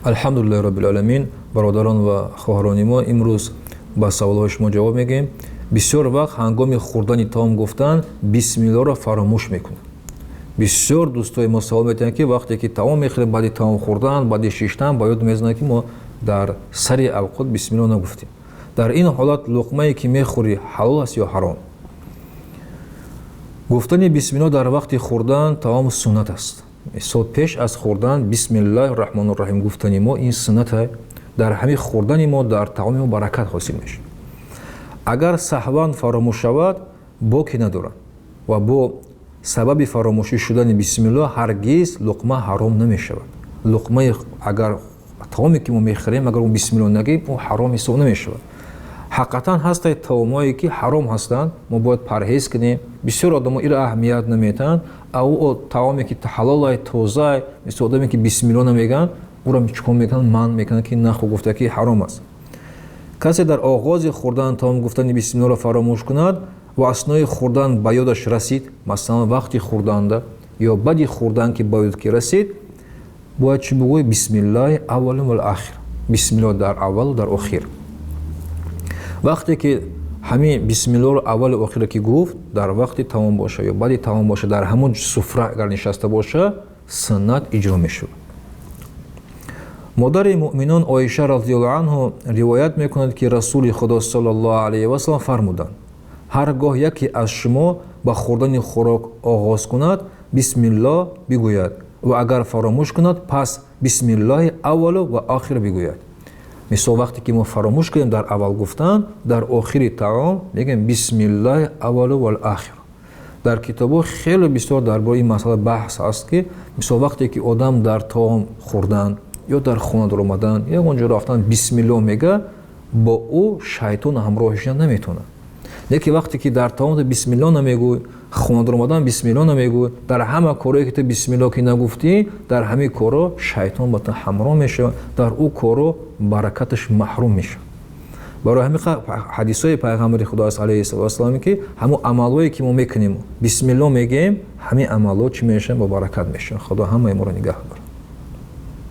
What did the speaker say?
Алҳамдулиллаҳи роббил оламин. Бародарон ва хоҳарони мо, имрӯз ба саволҳои шумо ҷавоб мегӯем. Бисёр вақт ҳангоми хӯрдани таом гуфтан бисмиллоҳро фаромӯш мекунем. Бисёр дӯстои мо савол метиҳанд, ки вақте ки таом мехӯрем, баъди таом хӯрдан, баъди шиштан ба ёд мезанад, ки мо дар сари авқот бисмиллоҳ нагуфтем. Дар ин ҳолат луқмае ки мехӯрӣ, ҳалол аст ё ҳаром? Гуфтани бисмиллоҳ дар вақти хӯрдан таом суннат аст. Мисол, пеш аз хӯрдан бисмиллаҳи раҳмони раҳим гуфтани мо ин сунната. Дар ҳамин хӯрдани мо, дар таоми мо баракат ҳосил мешавад. Агар саҳван фаромӯш шавад, боке надорад ва бо сабаби фаромӯшӣ шудани бисмиллоҳ ҳаргиз луқма ҳаром намешавад. Луқмаи агар таоме ки мо мехӯрем, агар мо бисмиллоҳ нагӯем, ӯ ҳаром ҳисоб намешавад. Ҳақиқатан ҳастанд таомҳое ки ҳаром ҳастанд, мо бояд парҳез кунем. Бисёр одамо иро аҳамият наметаҳанд. Ав таоме ки ҳалолай, тозай, мисли одаме ки бисмиллоҳ намегӯянд, ӯро чикор мекунанд? Манъ мекунанд, ки нахӯ, гуфта ки ҳаром аст. Касе дар оғози хӯрдан таом гуфтани бисмиллоҳро фаромӯш кунад ва аснои хӯрдан ба ёдаш расид, масалан, вақти хӯрданда ё баъди хӯрдан ки ба ёд ки расид, бояд чӣ бугӯй? Бисмиллаҳи аввалу вал ахир, бисмиллоҳ дар аввалу дар охир. Вақте ки ҳамин бисмиллоҳро аввалу охиро ки гуфт, дар вақти таом боша ё баъди таом боша, дар ҳамон суфра агар нишаста боша, суннат иҷро мешавад. Модари муъминон Оиша разиаллоҳу анҳу ривоят мекунад, ки Расули Худо саллаллоҳу алайҳи васалам фармуданд: ҳар гоҳ яке аз шумо ба хӯрдани хӯрок оғоз кунад, бисмиллоҳ бигӯяд ва агар фаромӯш кунад, пас бисмиллоҳи аввалу ва охир бигӯяд. Мисол, вақте ки мо фаромӯш кунем дар аввал гуфтан, дар охири таом мегӯем бисмиллоҳи аввалу вал ахир. Дар китобҳо хеле бисёр дар бораи ин масъала баҳс аст, ки мисол, вақте ки одам дар таом хӯрдан ё дар хона даромадан, ягон ҷо рафтан бисмиллоҳ мега, бо ӯ шайтон ҳамроҳ шуда наметавонад. Лекин вақте ки дар таом бисмиллоҳ намегӯй, хона даромадан бисмиллоҳ намегӯй, дар ҳама корое ки ту бисмиллоҳ ки нагуфтӣ, дар ҳамин коро шайтон ба ту ҳамроҳ мешавад, дар ӯ коро баракаташ маҳрум мешавад. Барои ҳамин ҳадисҳои пайғамбари Худо аст алайҳиссалоту вассалам, ки ҳамон амалҳое ки мо мекунем, бисмиллоҳ мегӯем, ҳамин амалҳо чӣ мешаванд? Бо баракат мешаванд. Худо ҳамаи моро нигаҳ дорад.